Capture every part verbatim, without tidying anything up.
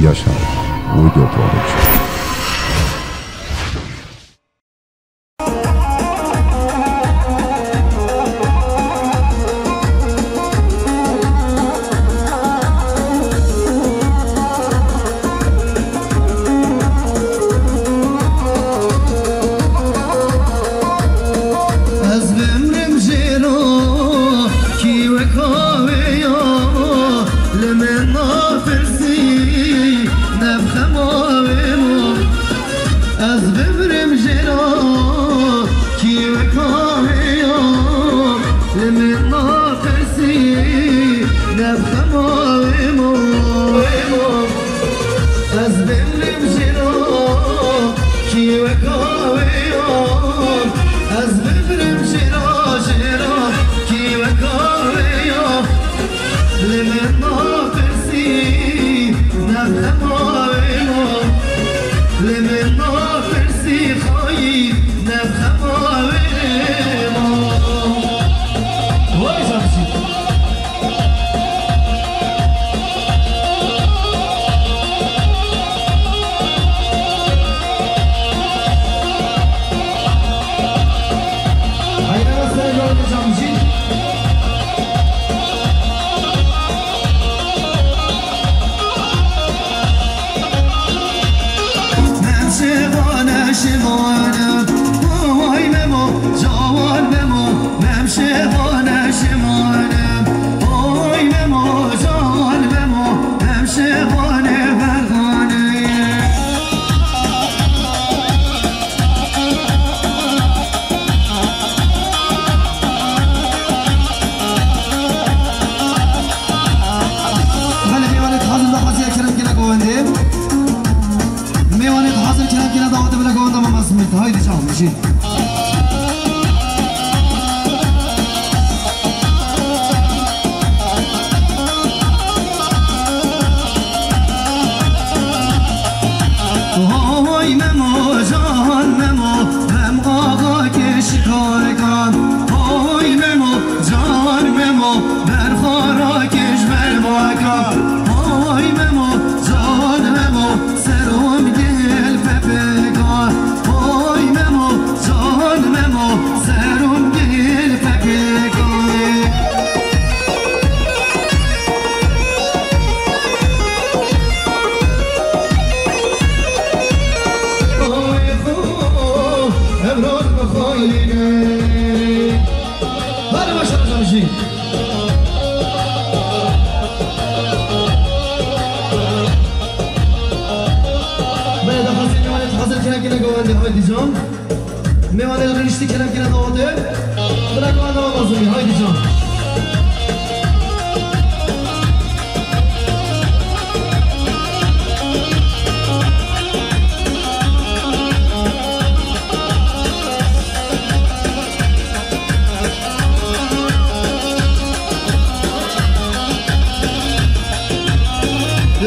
Yaşar Video Production. Ez bimrim jêro kî weka wê ya, li min napirsî nevxema wê ma. Ez bimrim jêro kî weka wê ya, li min napirsî nevxema wê ma. Ez bimrim jêro kî weka wê ya. Ez bimrim jêro, jêro kî weka wê ya. Li min napirsî nevxema wê ma. Li min napirsî xayî nevxema wê ma. Vay canım. Mem şêxane şêxane, oy Memo, cawan Memo, Mem şêxane şêxane, oy Memo, cawan Memo, Mem şêxane berxane. Belê mêvanê dixwazin daxwaziya kerem kêna govendê. Mêvanê dixwazin kerem kêna dawetê bila govenda Mama Smith. Haydi canım, jî. Oy Memo, can Memo, Mem axa kêş karkan. Oy Memo, can Memo, berxara kêş bermaka. Oy Memo, can Memo, serum gel pepeka. Oy Memo, can Memo, serum gel pepeka. Hadi başla hocam, şey. Belê de hazır, hazır, kerem kêna govendê, haydi can. Mêvanê li rêniştî kerem kêna dawetê. Bila govenda Mama Zûnî, haydi can.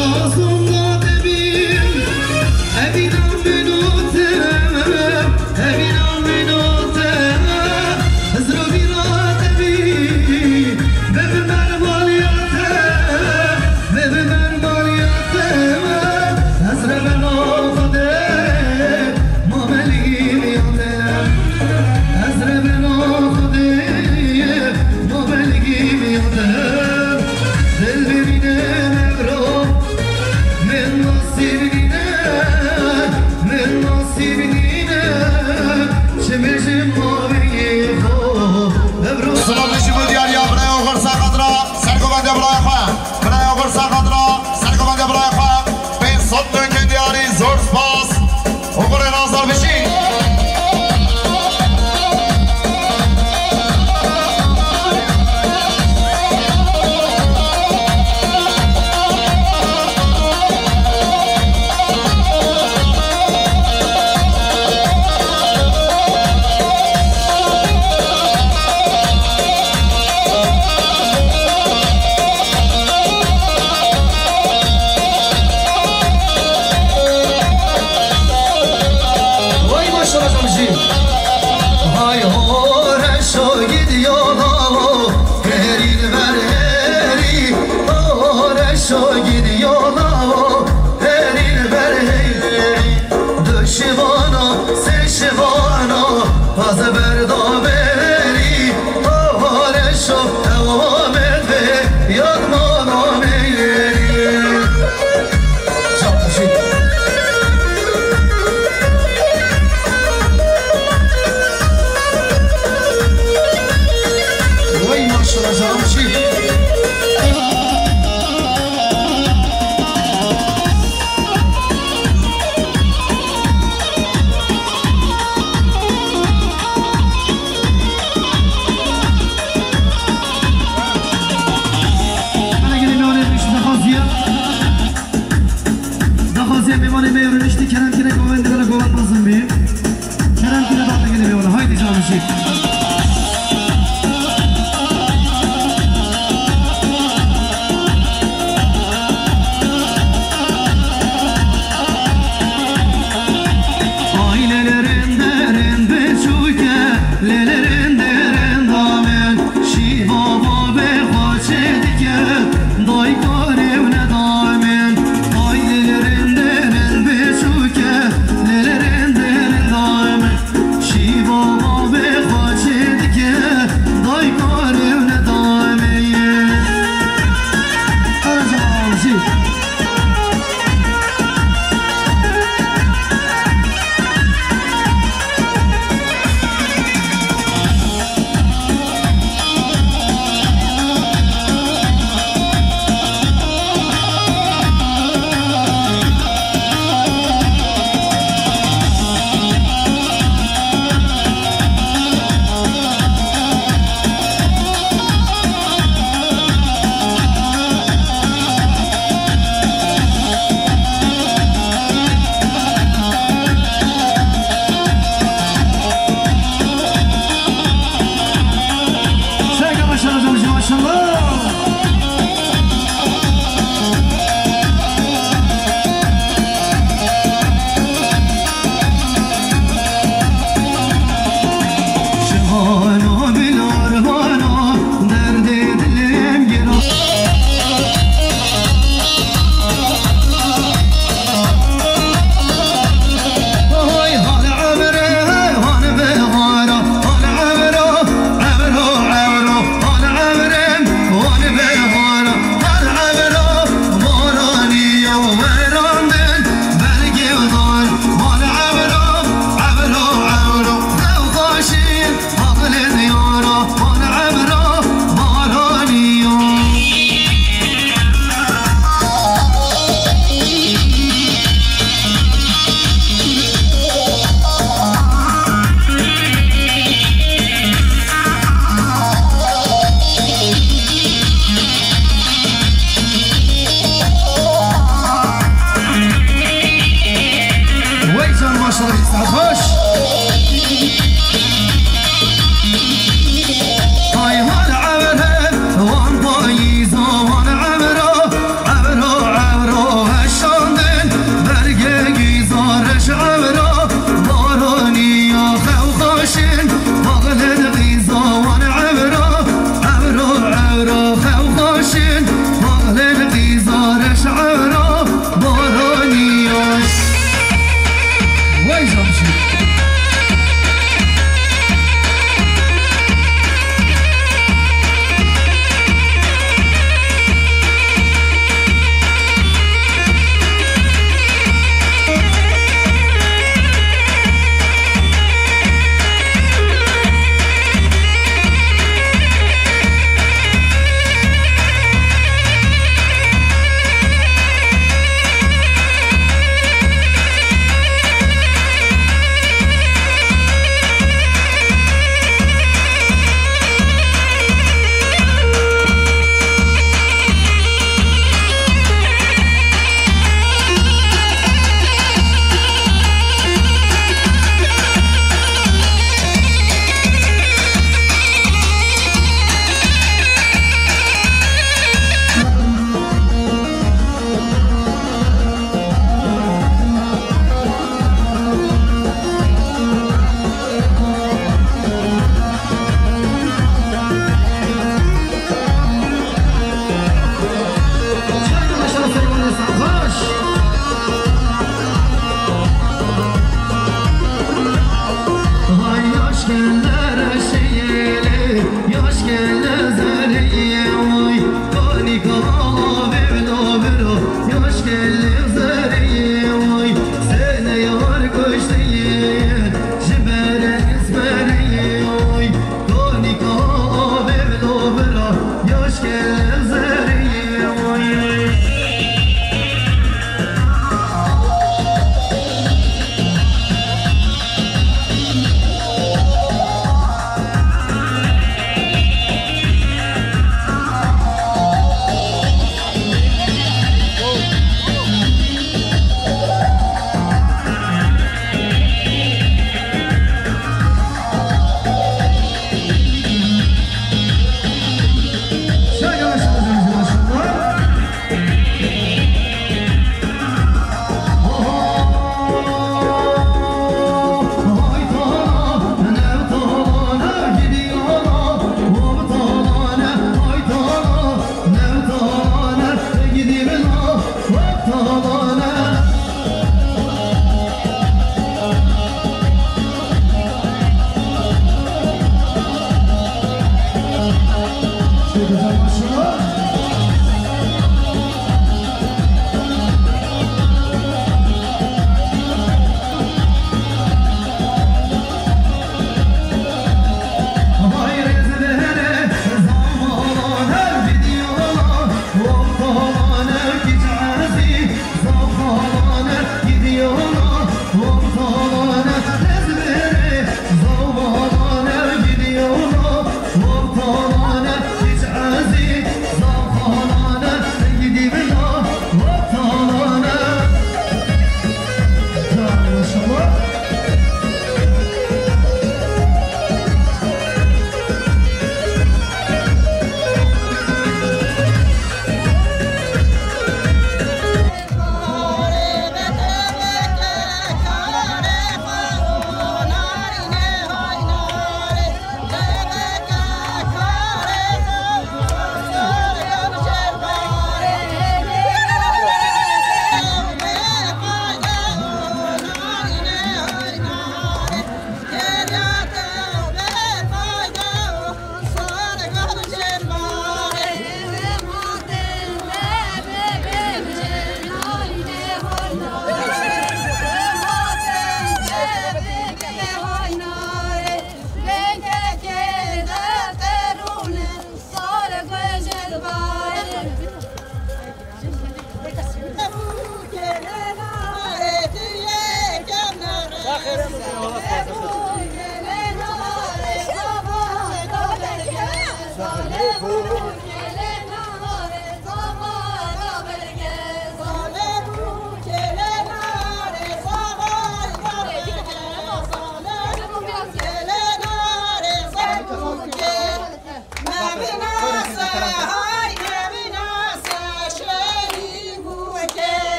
Lazım da dibim, evîna minote, evîna minote, hizra vîra dibî, bebe mervaliyate, bebe mervaliyate, ez re beno Xwedê, ma belî miyate. Ez re beno Xwedê, ma belgî miyate. Dil bimîne evro, min nasîb nîne, min nasîb nîne. Çimê ji maviyê xwe evro. Silav ji bo diyariya biraya Oxir Saqat ra, sergovende biraya xwe. Biraya Oxir Saqat ra, sergovende biraya xwe. Pênc sed döngên diyarî, zor spas. Oxirê Nazar Bişî. Vay maşallah Camcî. Hay ho reşo gidiyor lavo, herî ver herî. Ho reşo gidiyor lavo,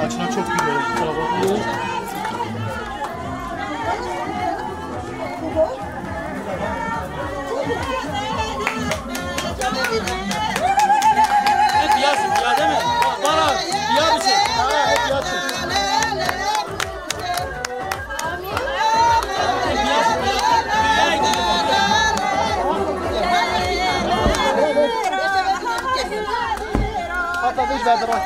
Açına çok gülüyorum. Kusura bakmayın. Hep yazın, ya değil mi? Bara, ya bir şey. Ha, hep yazın. Hatta beş verdi bak.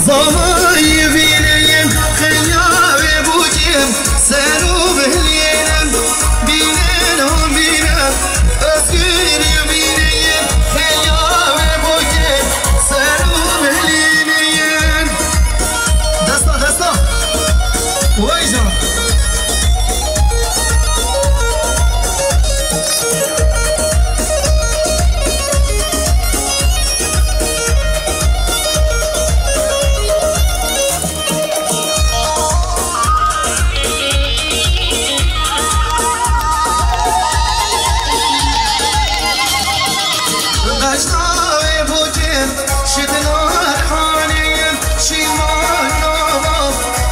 Zavayê vîneyên xeya wê bûkên ser û bilînin. Bînin û bînin, Özgür vîneyên xeya wê bûkên ser û bilînin. Desta, desta. Vay can. Bejna wê bûkên şidina rihanê yin, şîvan nava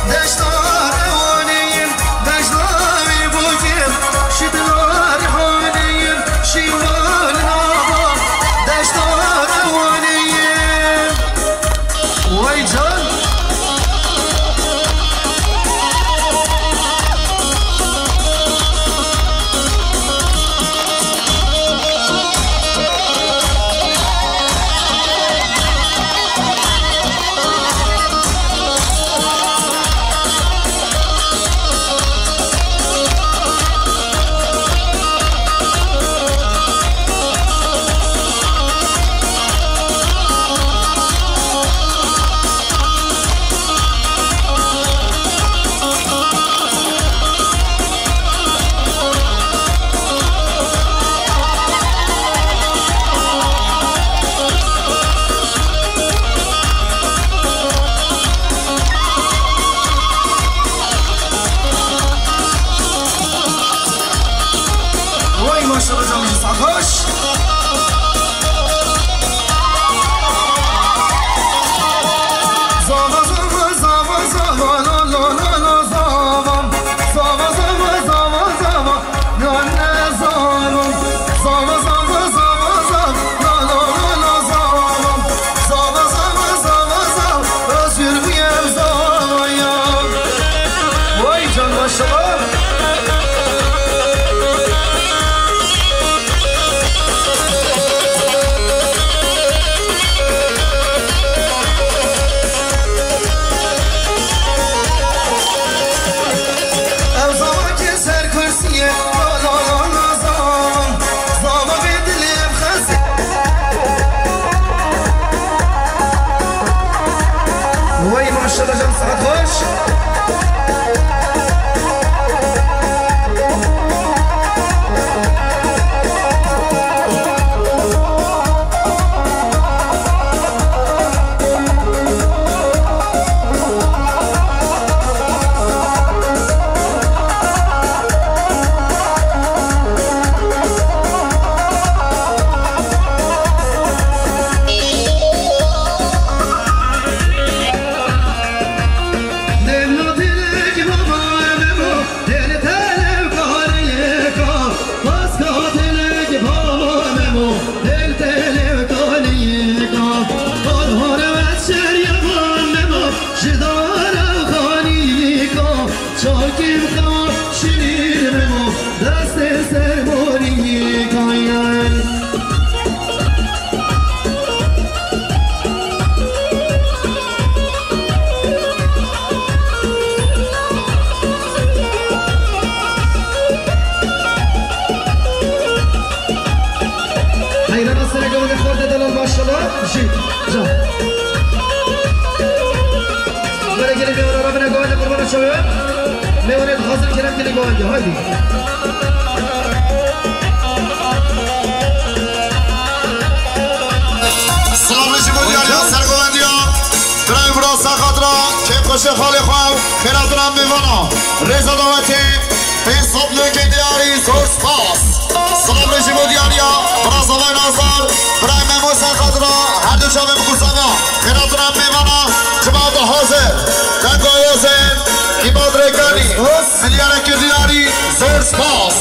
deşta rewanê yin. Bejna wê bûkên şidina rihanê yin, şîvan nava deşta rewanê yin. Vay can. Vay maşallah, canım, sarhoş. Zava, zava, zava, zava, la, la, la, la, zava. Zava, zava, zava, zava, la, la, zava. Zava, zava, zava, zava, la, la, la, la, zava. Zava, zava, zava, zava, özgür bu ev zavaya. Vay can, maşallah. Ev zava ke ser kursiyê, la, la, la, la, zava. Zava bê dilê ev xezê. Vay maşallah can, saet xweş. Çakê xwe şinîr memo, destê ser morî kayan. Heyrana sere gavine xwe de delal maşallah. Jî, can. Were gelin mêwana rabine govende qurbana çawe. Mêwane hazir kerem gelin govende. Haydi. Silavê ji bo diyariya sergovendiya. Birayê vira ser xatira kêfxweşê xalê xwe. Xêratuna mêvana. Rêza dawetê. Pênc sed lûkê diyarî, zor spas. Silavê ji bo diyariya, bira Zavay Nazar, bira Memo ser xatira, her du çavên bi kursana, xêratuna mêvana, cima bi hazir, deng awazên, Îmad Rêkanî, milyareke diyarî, zor spas.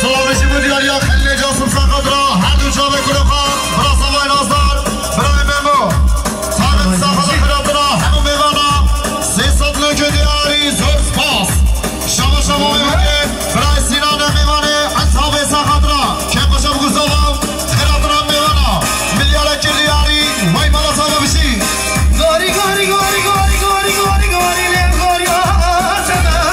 Silavê ji bo diyariya Xelîlê Casim Saqat ra, her du çavê kurê xwe, bira Savay Nazar, birayê Memo. Tabet Saqat xiratina hemû mêvana, sê sed nokê diyarî, zor spas. Şaba şaba wê bike, birayê Sînan e mêvanê, ez havê Saqat ra, kê xweşe bi guzava, xiratina mêvana, milyara kir diyarî, wey mala sava bişî. Gorî, gorî, gorî, gorî, gorî, gorî, gorî, lê gorî, ah, ah, ah.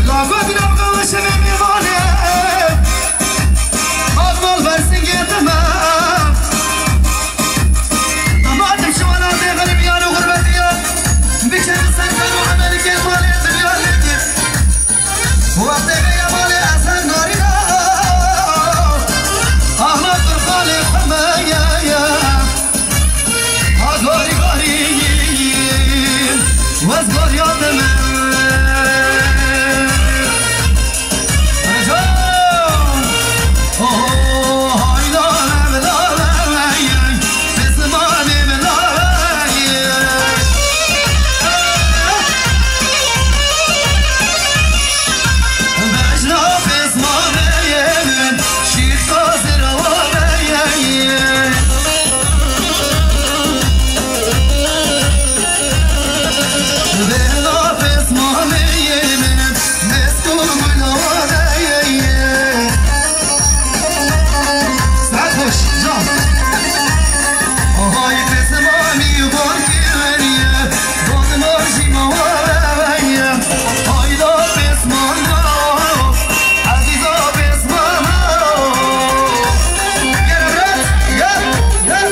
La gotin ev qeweşê me mêvanê. Hat mal bersingê dime. Dematim ji welatê xerîbiyan û xurbetiyan. Biçe ser ser û emelkê malê dinya lêkê. Wextê vê ya malê ez her narîna. Ahmet Qurbanê xwe me ye ye. Ha gorî gorî, wez gorî ya dime. Ejo! Oh, hayda, la, la, la, la, pismanê min, la, la, la. Bejna pismanê min, şîrka zirawa ye. Ezîza Besmelo. Gel evlat, gel, gel.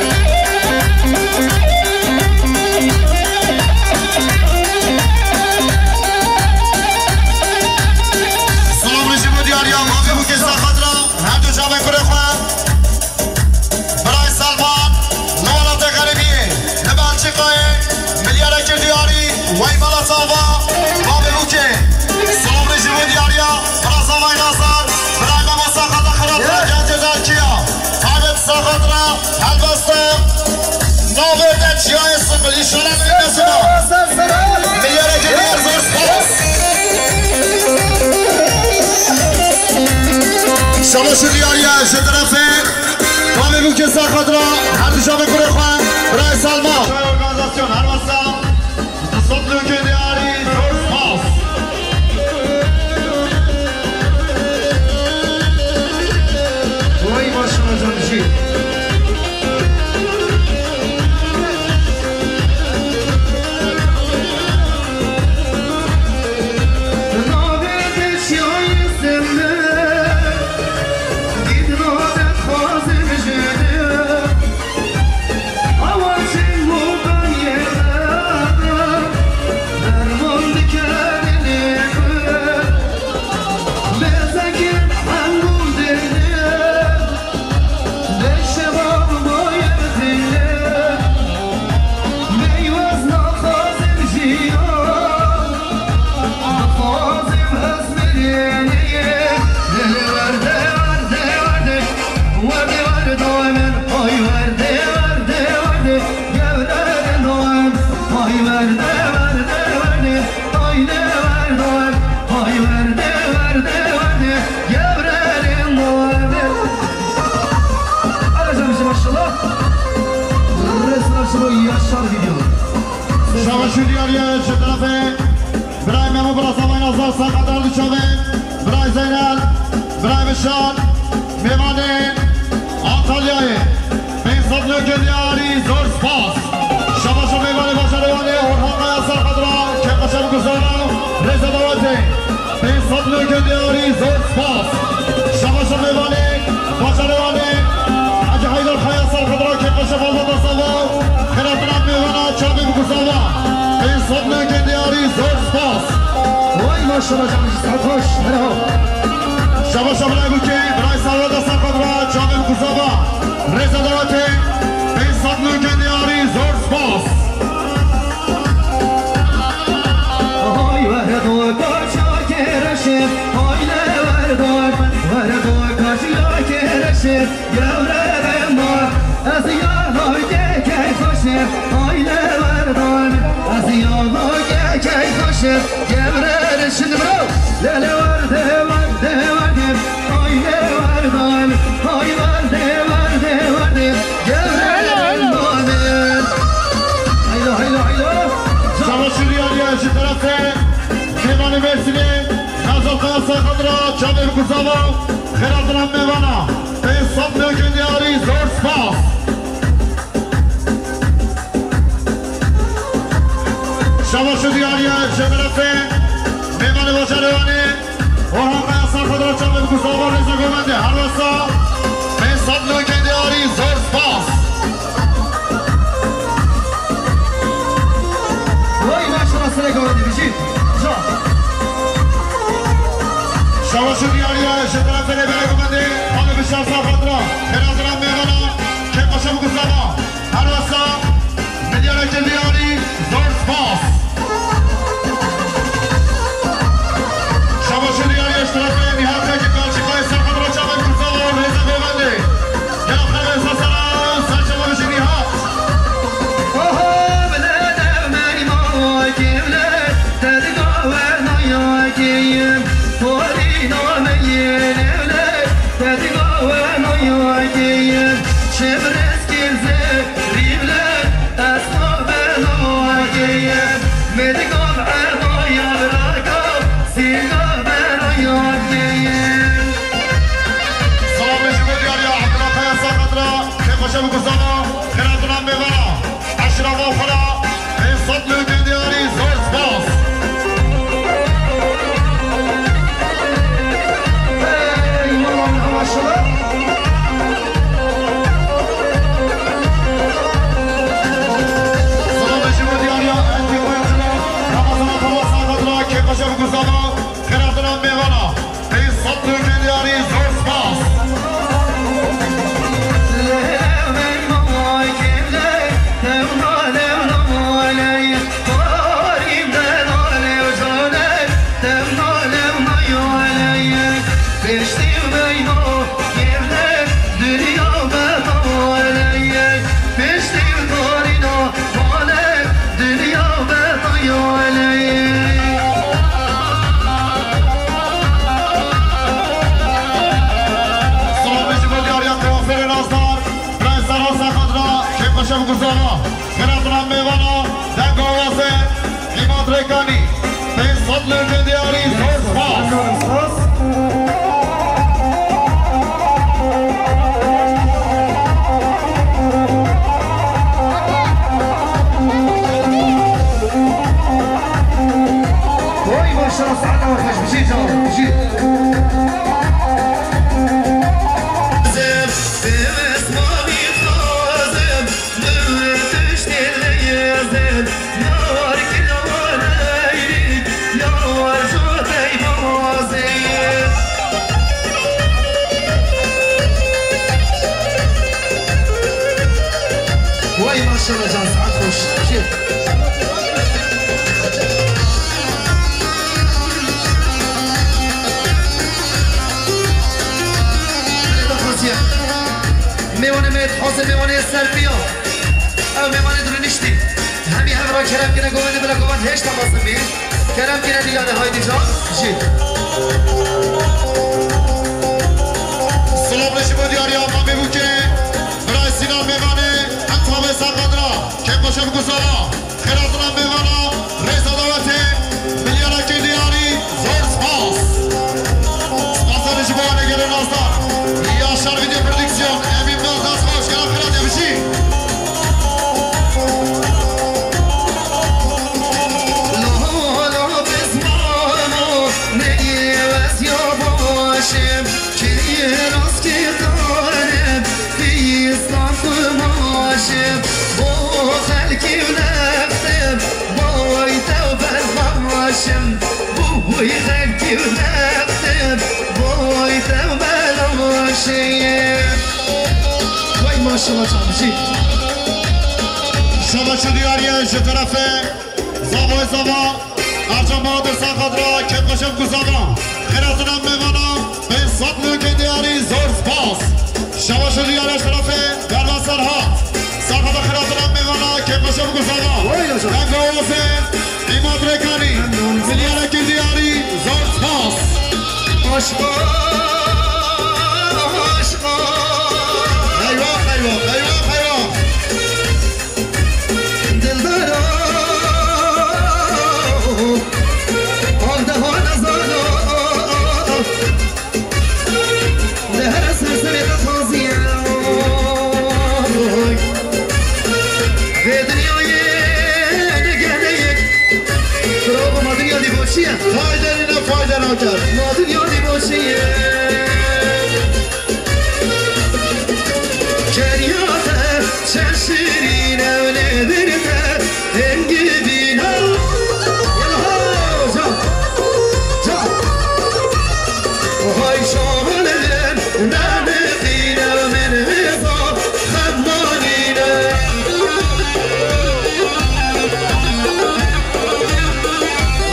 Silavê ji bo diyariya mavê bûkê Saqat ra, her du çavê kurê xwe. Birayê Selman, li welatê xerîbiyê, li Belçîkayê, milyara kir diyarî, wey mala sava, bavê bûkê. Silavê ji bo diyariya, bira Savay Nazar, birayê Memo Saqat ra xirab ra, gencê Zerkiya. Tabet Saqat ra, helbeste, navê de çiyayê Siqilî, şala min kesima. Milyara kir diyar, zor spas. Şabaş û diyariya ji terefê Bavê bûkê Saqat ra, her du çavê kurê xwe, birayê Selma. Çay organizasyon her wesa, du sed nokê diyarî, zor spas. Vay maşallah canım şey. Şabaş û diyariye ji terefê Birayê Memo, bira Savay Nazar, Saqat ra du çavê, birayê Zeynel, birayê Bişar, mêvanê Antalyayê, pênc sed nokê diyarî, zor spas. Şabaş û mêvanê bajarê Wanê, Orhan Kaya Saqat ra, kêfxweşe bi guzara, rêza dawetê, pênc sed nokê diyarî, zor spas. Şabaş û mêvanê bajarê Wanê, Hacî Heydar Kaya Saqat ra, kêfxweşe bi malbata sava, xêratina mêvana, çavê bi guzava. Pênc sed nokê diyarî, zor spas. Vay maşallah canım, saat hoş. Merhaba. Şabaş û birayê bûkê, birayê Salvada Saqat ra, çavê bi guzava. Rêza dawetê, pênc sed nokê diyarî, zor spas. Hay were doy, Yana kekek taşır, gevrer şimdi bravo. Lele verde, verde, verde. Hayde verdan, hay verde, verde, verde. Gevrer verde. Haylo, haylo, haylo. Çamaşır yarıya şu tarafta. Kemal'in Mersin'i. Nazım Kaya Sakadra, Çamlık Kuzava. Xeratına mevana. Pênc sed milyon diyarî zor spas. Şabaş û diyariye ji terefê mêvanê bajarê Wanê, Orhan Kaya Sarxadra Çavê bi Gustavo Rêza Govendê, her wesa pênc sed milyon diyarî zor spas. Vay maşallah, serê Govendê bijî. Ca. Şabaş û diyariye ji terefê rêberê Govendê, Xalid Bişar Sarxadra, Xeratira Mêvana, Kêpaşa bi Gustavo. Her wesa milyara kir diyarî zor spas. Şabaş û diyariya ji terefê Nîhat Tekî Belçîkayê Serxedra Çavên Kursawa û Rêza Govendê. Gelo xelê sesera serçava bijî Nîhat. Oho, bile dev meyma kevle, tedga we naya keyim, xwarî nameyê levle, tedga we naya keyim, çevreskê ze Rîvle esma beno ageye, medikam ema ya raka, sîga beno ya ageye. Salamê ji bo diyariya Abdullah Kaya Sakadra, Kêpaşa bi Gustavo, Xeratuna Mêvana, Eşref Afara, pênc sed milyon diyarî zor spas. Hey, maşallah. Salamê ji bo diyariya Endî Xwendina, Ramazana Xwasa Xadra, Kêpaşa bi Gustavo, Xeratuna Mêvana, pênc sed milyon diyarî zor spas. Salamê ji bo diyariya kuafêrê nasdar, Prens Serhat Serxadra, Kêpaşa bi Gustavo. Xeratuna mêvana, deng awazê, Îmad Rêkanî, pênc sed lirê diyarî, zor spas. Oy, maşallah, saeta we xweş, bijî, can, bijî. Vay maşallah can, saet hoş. Çi? Mêvanê me hazir, mêvanê ser piya. Ew mêvanê dirûniştî. Hemî hev re kerem kine govendê bila govend hêşta mezin bî. Kerem kine diyane haydi can. Jî. Silavê ji bo diyariya mamê bûke. Birayê Sînan mêvanê. Em tabê ser qadra. Kêpaşa bi Gustavo. Xeratuna mêvana, rêza dawetê, milyarekê diyarî, zor spas. Spasê ji bo Anegele Nazdar, Yaşar Video Prodüksiyon, Emin Nazar, hoş geldin, Xerat Yavşî. Lala bezmano, neyê ez ya başim. Kî rast kî xarib, pîstan xwe maşib, bo xelkî nextib, boy tew belmaşim, boy xelkî nextib, boy tew belmaşim. Vay maşallah çamşî. Şaba şu diyariye ji terefê Zavoy Zava. Ercan Bahadır Sakadra, Kepkaşev Guzava, Xeratına Mevana, pênc sed lirê diyarî zor spas. Şabaşê diyarê şerefê, Derba Serhat. Sakada Xeratına Mevana, Kepkaşev Guzava. Vay hocam. Dengawazê, Mekanî, milyara kir diyarî, zor spas. Aşka, aşka. Eyvah, eyvah, eyvah, eyvah. Dildara, avdeha nezana. Li her ser serê te taziye. Vê dinyayê ne geleyek. Bravo, ma dinya dî boşiye. Fayde nîne, fayde naker. Ma dinya dî boşiye. Keriya te çend şirîn e, lê bir te Hingivîna. Yala ho, can, can. Hay şaxin min, naniqîne min hêza xemanîne.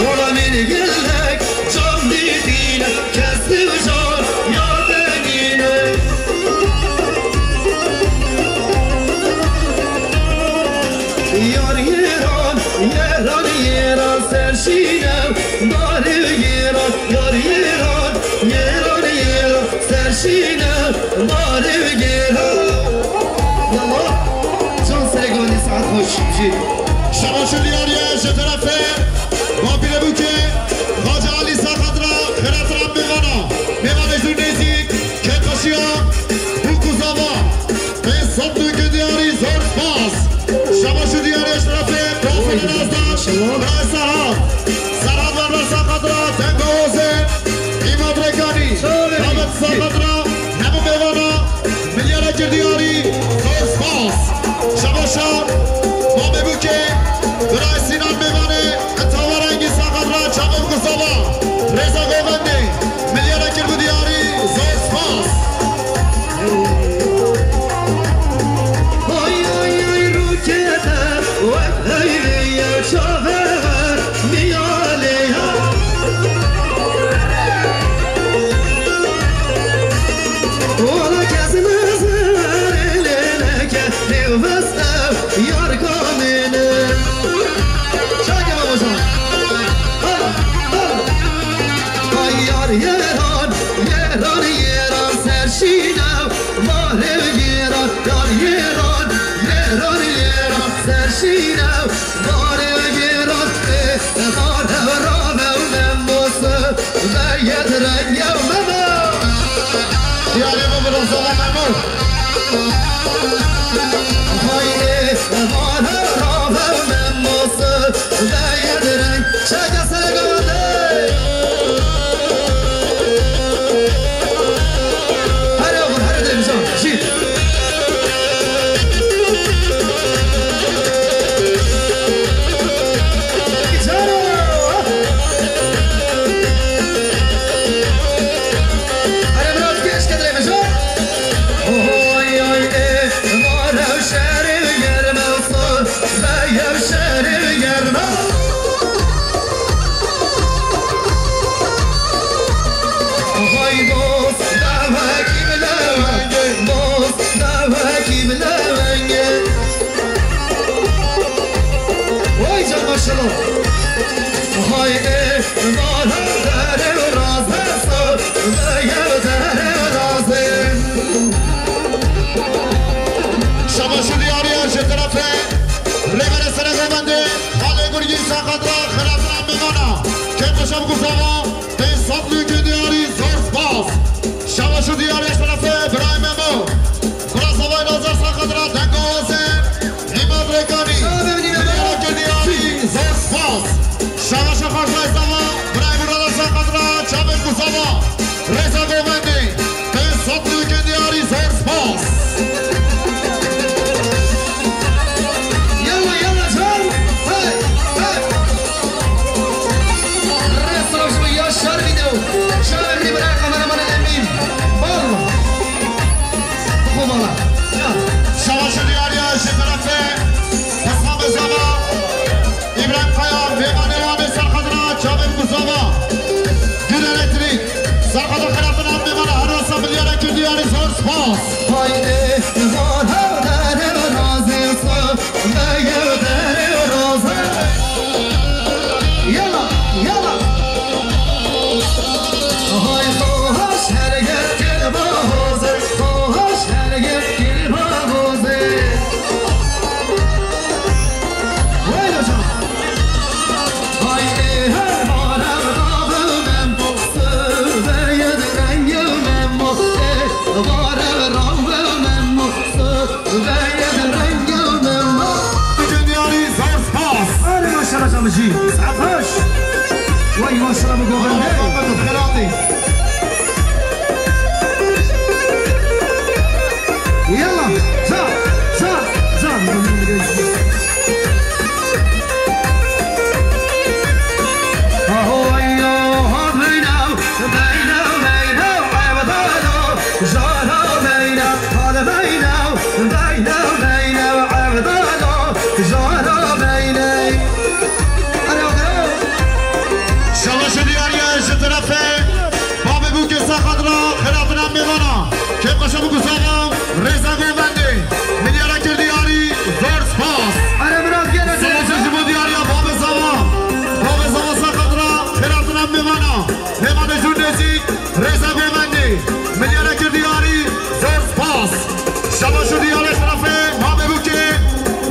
Wala min gelek can dîtîne, kes dijar ya denîne. Yar yeran, yeran, yeran, ser şîne, barê yeran, yar yeran, yeran, yeran, ser şîne, barê yeran. Yallah, can serê gavendê, saet xweş jî. Şebaşo diyariye ji terefê Mapîrebûkê Xacê Elî Saqat re xêratiran mêvana. Mêvanê ji nêzîk, kêfxweşiya bûk û zava. Pênc sed nûkê diyarî, zor spas. Şebaşo diyarî ji terefê birayê Nazdar, birayê Serhat. Serhat Berber Saqat re, Denga Ozên, Îmad Rekanî, David Saqat re, hemû mêvana milyara kir diyarî, zor spas. Şebaşa Mamê Bûkê, birayê Sînan Mêvanê, Etava Rengî Saqat re, çavê bûk û zava. Rêza Govendê, milyara kir bû diyarî, zor spas. Ay, ay, ay, rûkê te wek heyvê ye, çavê we miyalê ye. Wala kes nizerê lê neke, nêwbeste yar kanîne. Çavê me bojan. Ay yar yeran, yeran, yeran, ser şîne, marê yeran, yar yeran, yeran, yeran, ser şîne, marê yeran, e, e, mar, e, rave, e, mos, e, ve yed reng, e, memo. Diyarê me bi zava memo. Hayê, e, mar, e, rave, e, mos, e, ve yed reng. Çeke serê gavendê. Here oxir, here televîzyon. Jî. Caro. Here Murat, geç ke televîzyon. Oy, oy, e, ma rewşerê germe. Be yew şerê germa. Hay dost, devekî bi lewengê, dost, devekî bi lewengê. Vay can maşallah. Hay ê, nara derê razê so, be yew derê razê. Şebaşo diyariye ji terefê Rêberê Serê Govendê, Xalê Gurgî Saqat re xêratiran mêvana. Kêfxweşa bûk û zava, pênc sed nûkê diyarî, zor spas. Şebaşo diyariye ji terefê birayê Memo. Bira zavayê Nazar Saqat re, Denga Ozên, Nîmat Rekanî. Milyara kir diyarî, zor spas. Şebaşo xweş zava, birayê Muradar Saqat re, çavê bûk û zava. Rêza Govendê, pênc sed nûkê diyarî, zor spas. Yalla, yalla, can. Hey, hey. Rêz rewş ya şer video. Şer video bira kameramanê Emîn. Bal. Bixwe bala. Ya. Şebaşo diyariye ji terefê Pesxamê Zava. Îbrahîm Kaya, mêvanê Wanê Serxedra, çavê bûk û zava. Gül Elektrîk, Serxedra xelafin em mêvana her rasa milyara kir diyarî, zor spas. Haydi, zor hevdere razî so, be yew derê razî. Maşallah, bu kadar. Xelatê. Yalla, ca, ca, ca. Aho, ayo, ha, beyno, beyno, beyno, evdalo, jara, beyno, hal, beyno, beyno, beyno, evdalo, jara, beyno. Alo, alo. Şabaşê diyarî ye ji terefê babê bûkê Saxat re, xêratina mêvana. Kêfxweşa bûk û sava, rêza govendê. Milyara kir diyarî, zor spas. Are Mirat, gel, gel. Şabaşê ji bo diyariya babê zava. Babê zava Saxat re, xêratina mêvana. Mêvanê jûr nêzîk, rêza govendê. Milyara kir diyarî, zor spas. Şabaşê diyarî ji terefê babê bûkê,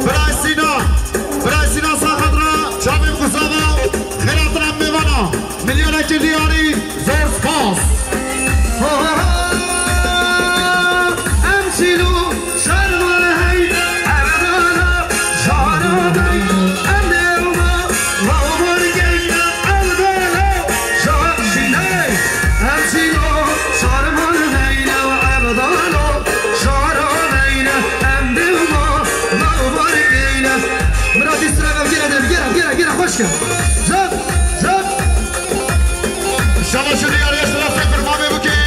birayê Sînan. Birayê Sînan Saxat re, çavê bûk û sava, xêratina mêvana. Milyara kir diyarî, zor spas. Ho, ho, ho, em çîlo şerman hey, evdana, jara dey, em dewma, lawbar geyna, evdana, ja-, şîney, em çîlo şerman hey, evdana, jara deyna, em dewma, lawbar geyna. Mirat, îsra gel, gel, gel, gel, gel, xweş gel. Zap, zap. Şabaşê diyarî ye ji terefê kurbanê bûkê.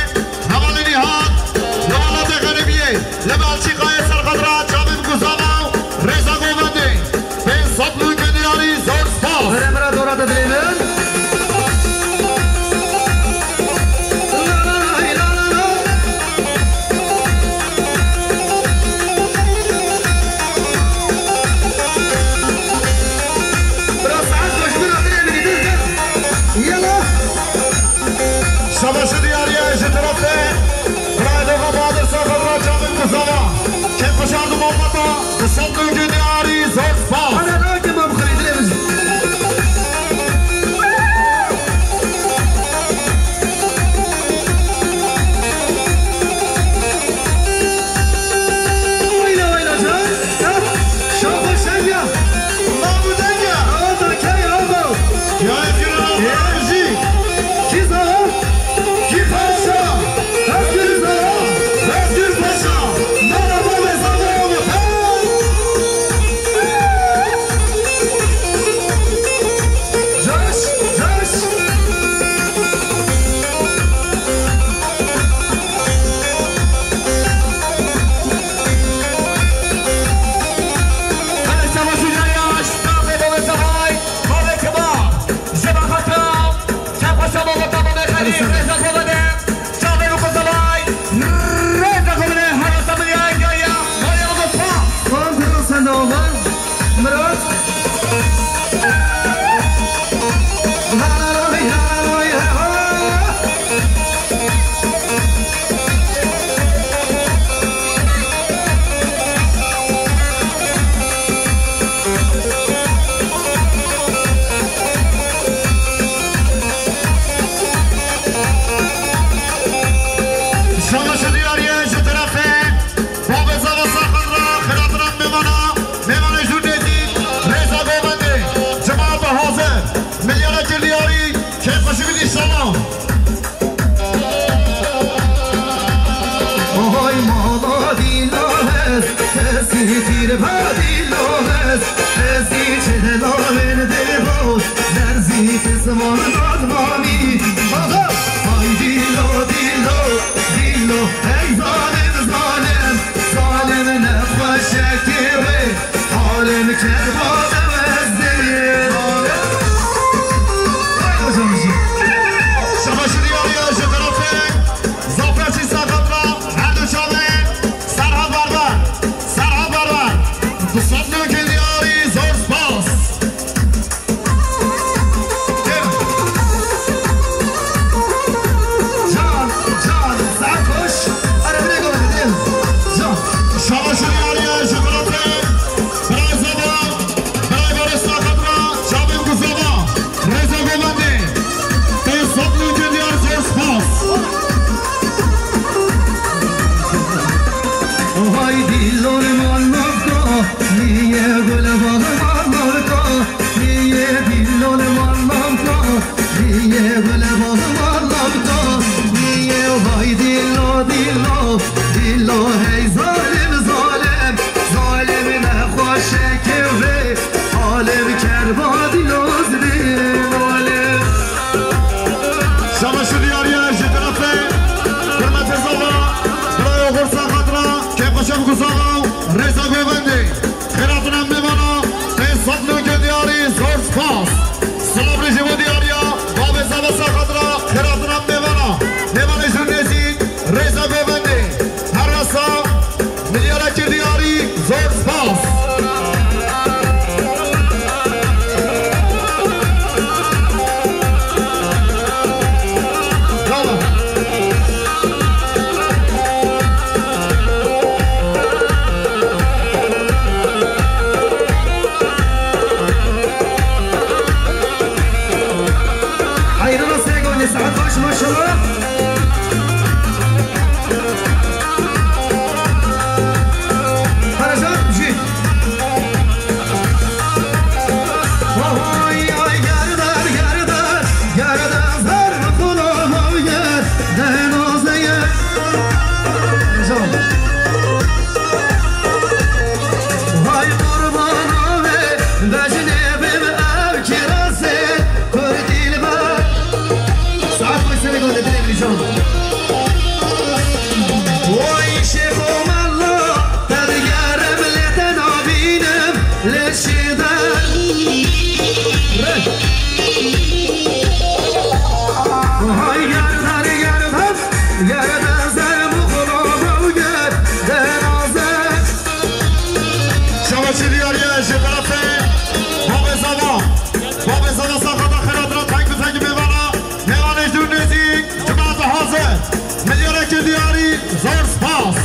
Hevalê Nîhat, li welatê Xerêbiyê, li Belçîkayê Serxat re, çavê bûk û sava, rêza govendê. Pênc sed lûkê diyarî, zor spas. Here mira dora te dilê min. La la la la la. Bira saet xweş, bira dilê min, dur, dur. Yala. Şabaşê diyarî ye ji terefê birayê Dogan Bahadir Saxat re, çavê bûk û sava. Kêfxweşa ji bo babê, bi sed lûkê diyarî, zor spas. Ana, nake mam xirî dilê min. Weyla, weyla can. Şaxo şenga. Mamu denge. Awa da key awa. Ya Ezgür abi. Enerji. Kiza. Ki Paşa. Özgür Paşa. Özgür Paşa. Merhaba ve saygılar. Coş, coş. Hele savaşacağız. Tabi bu savaş. Bavê Kima, ji Baxata, Çepxweşa Bavata Bavê Xelî, rêza xwe bide, çavê bûk û sava, rêza xwe bide, herasa milyaya gaya, Meryem Mustafa. Wan pir sende ova, Mirat. Şabaşî diyarî ye ji terefê Bavê Zava. Bavê Zava saxata xêra dira teng bi tengî mêvana. Mêvanê ji dûr nêzîk, cemaeta hazir. Milyoneke diyarî, zor spas.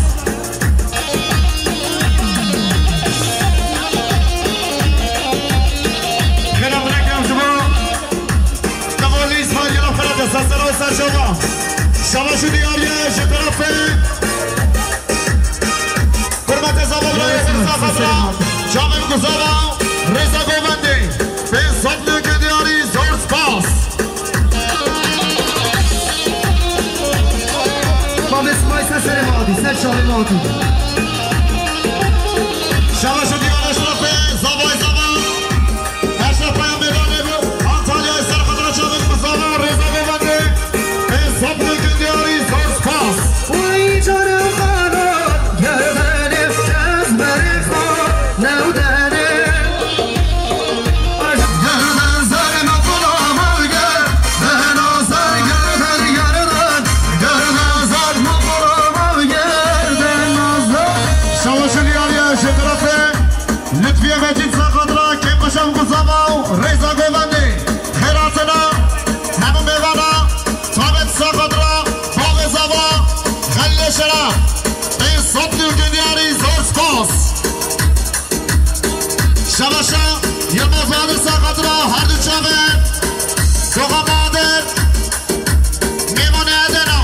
Xêra binekem ji bo Kemalî Îsmaîl, gela xêra desta sera û ser şava. Şava ji diyarî ye ji terefê Hurmetê Zava birayê Mirza Xezra, çavên ku Zava, rêza govendê. Pênc sed lûkê diyarî, zor spas. Bavê Sipayî ser serê me hatî, ser çavê me hatî. Şava ji diyar Eşrefê, Zavayê Zava. Eşref Peyamê danê bo Antalyayê ser xatira çavên ku Zava, rêza govendê. Pênc sed lûkê diyarî, zor spas. Vay canım xana, gerdanê ez berê xwe newdenê. Gerdan zarê me xulama ger, bena zar gerdan gerdan, gerdan zar me xulama ger, bena zar. Şawa ji diyarî ye ji terefê Lutfiye Mecîd ser xatira kêmkuşan ku Zava û rêza govendê. Xêr hatine hemû mêvana, taybet ser xatira Bavê Zava, Xelilê Şeref. Pênc sed lûkê diyarî, zor spas. Şeveşa Yilmaz Bahadır ser xatira her du çavên Doxa Bahadır. Mêvanê Edena,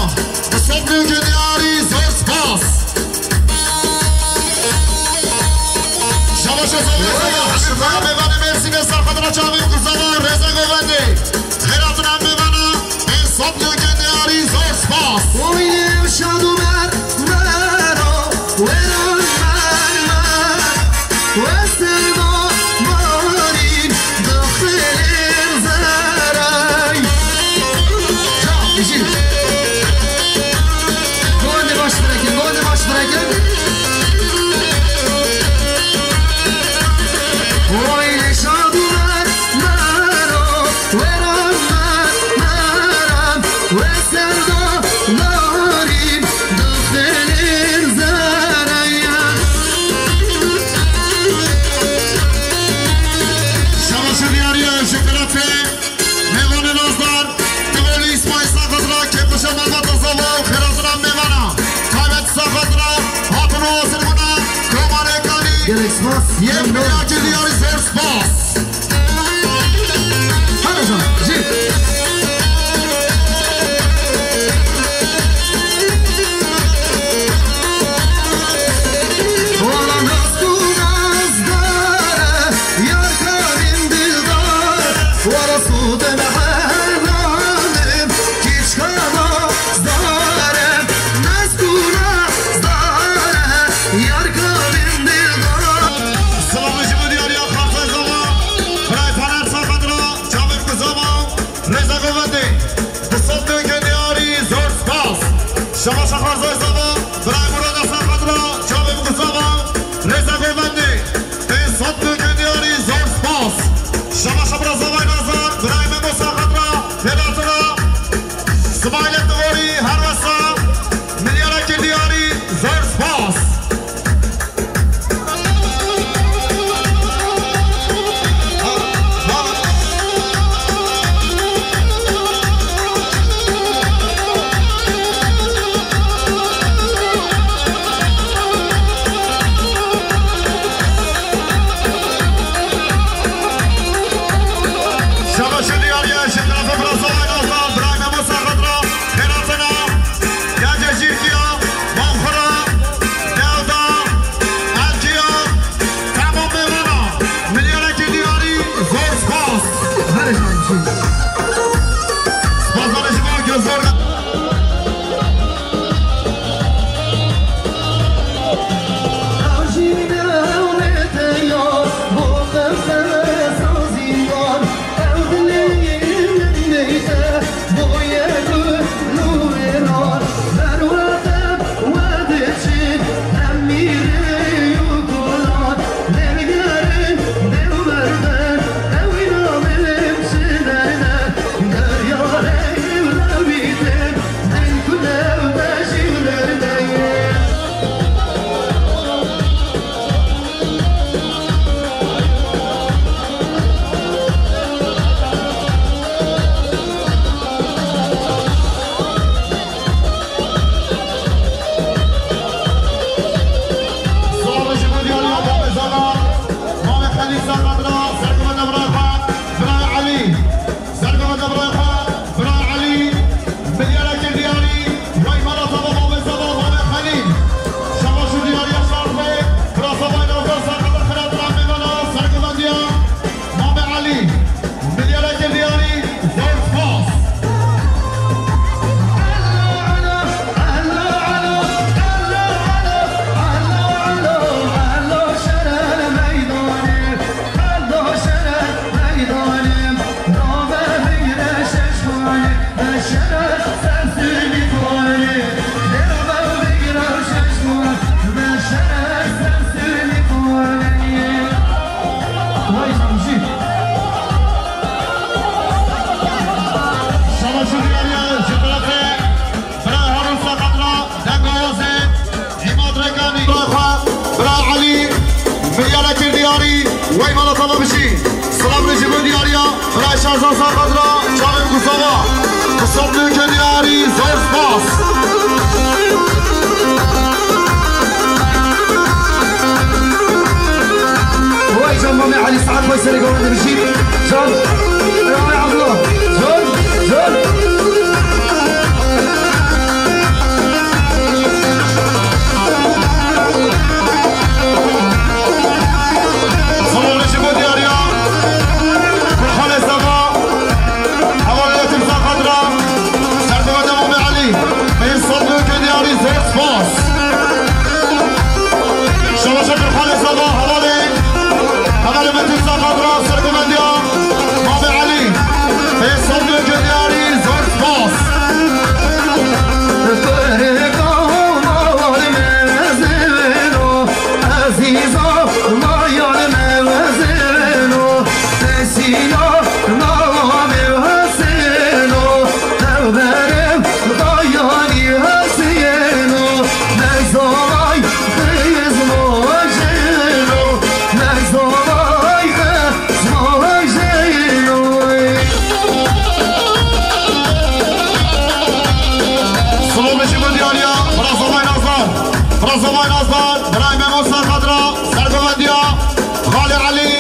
bi sed lûkê diyarî, zor spas. Şeveşa Zava, Zava, Zava, mêvanê Mêrsînê ser xatira çavên ku Zava, rêza govendê. Xêr hatine mêvana, pênc sed lûkê diyarî, zor spas. Oy şad û mer, mero, weron mer, mer. Wesel bo marîn dixilin zeray. Ca, bijî. Gondê baş birekin, gondê baş birekin. Oy lê şad û mer, mero, weran mer, meran, wesel do narîn dixilin zeray. Şeveşa diyarî ye ji terefê mêvanê nazdar, Tivolî Îsmaîl ser xatira kêmkuşa malbata Zava û xêr hatina mêvana. Taybet ser xatira hatin û hazir bûna Komarê Kalî. Gelek spas. Yek milyar diyarî, zor spas. Hadi hocam, jî. Wala nas û nazdar e, yar kamîn dildar, wala sûdin helalim, kîçka nazdar e, nas û nazdar e, yar kamîn dildar. Silavê ji bo diyariya Xarzay Zava, birayê Fener ser xatira, çavê ku Zava, rêza govendê. Bi sed lûkê diyarî, zor spas. Şeveşa Xarzay Zava, birayê Murada ser xatira, çavê ku Zava, rêza govendê. Pênc sed lûkê diyarî, zor spas. Şeveşa bira Zavay Nazar, birayê Memo ser xatira, xêr hatine. Smaîlê Tivorî, her wesa, milyarekê diyarî, zor spas. Şeveşa diyarî ye ji terefê bira Zavay Nazar, birayê Memo ser xatira, xêr hatine. Gencê Jîrkiya, Manxura, Dewda, Elkiya, temam mêvana, milyarekê diyarî, zor spas. Her zaman için. Spasdarê ji bo Gözler. Bijî. Silav ji bo diyariya birayê Şahzan Saxadra, çavên Gusava. Qisot nûke diyarî, zor spas. Vay can Mamê Elî, saet xwe serê govende bijî. Can, ey Abdullah, can, can. Salonê ji bo diyariya Kurxanê Sava, hevalê Letîf Saxadra, serdemê Mamê Elî, pênc sed nûke diyarî, zor spas. Şabaşa Kurxanê Sava, hevalê, hevalê Letîf Saxadra, sergovendiya Mamê Elî, pênc sed nûke diyarî, zor spas. Azîza, layan me wezeno, tesîla, lawa me wezeno, tevberem, dayanî heseno, nezanay, xizmo jeno, nezanay, xizmo jeno. Silav ji bo diyariya, bira Zavay Nazar, bira Zavay Nazar, birayê Memo Saxadra, sergovendiya, Xalê Elî,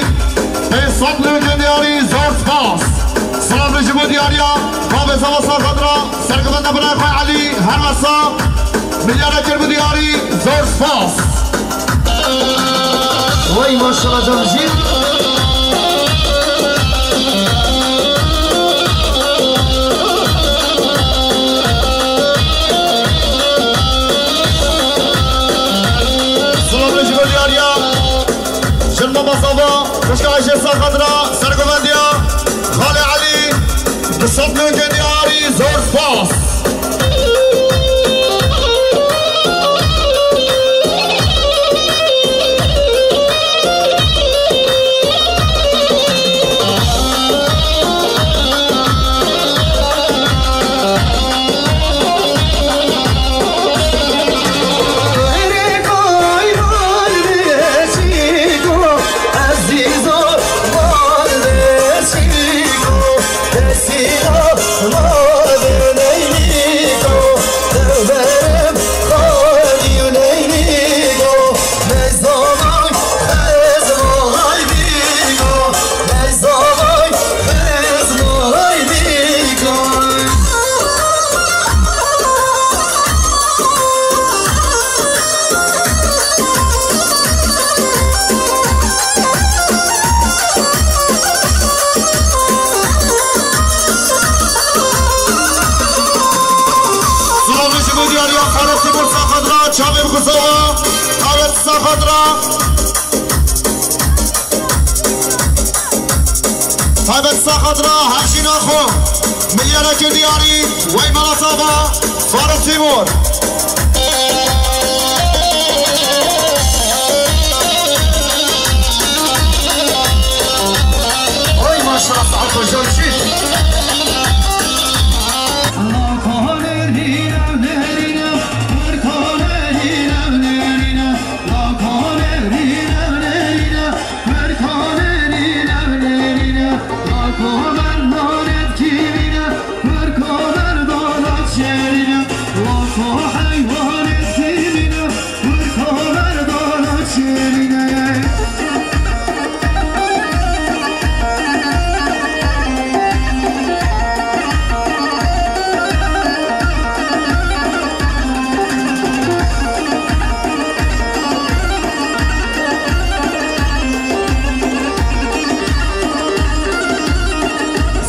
pênc sed nûke diyarî, zor spas. Silav ji bo diyariya, babê Zava Saxadra, sergovenda birayê xwe Elî, her wesa, milyarek kir bo diyarî, zor spas. Vay maşallah can jî. Silav ji bo diyariya. Jin Mama Zava, Xwişka Ayşe Saxadra, sergovendiya, Xalê Elî, bi sed nûke diyarî, zor spas. Silavê ji bo diyariya Farûq Tîmur Saxadra, çavê bi Gusava, Taybet Saxadra. Taybet Saxadra, hevjîna xwe, milyareke diyarî, wey mala sava, Farûq Tîmur. Oy maşallah, Saxad Hoca, çi?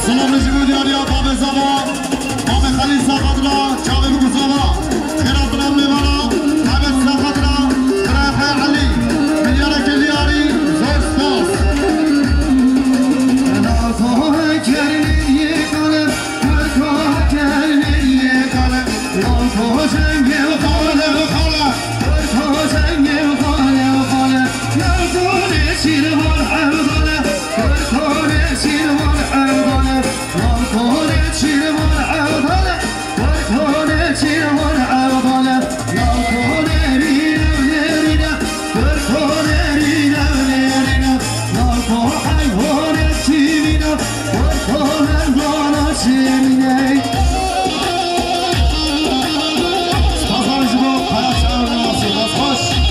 Silavê ji bo diyariya Babê Zava, Babê Xelîl Saxadra, çavê bi Gusava, xêra bira mêvana, Taybet Saxadra, birayê xwe Elî, milyareke diyarî, zor spas. Spazan ji bo Qaraşar Nasî, dest xweş.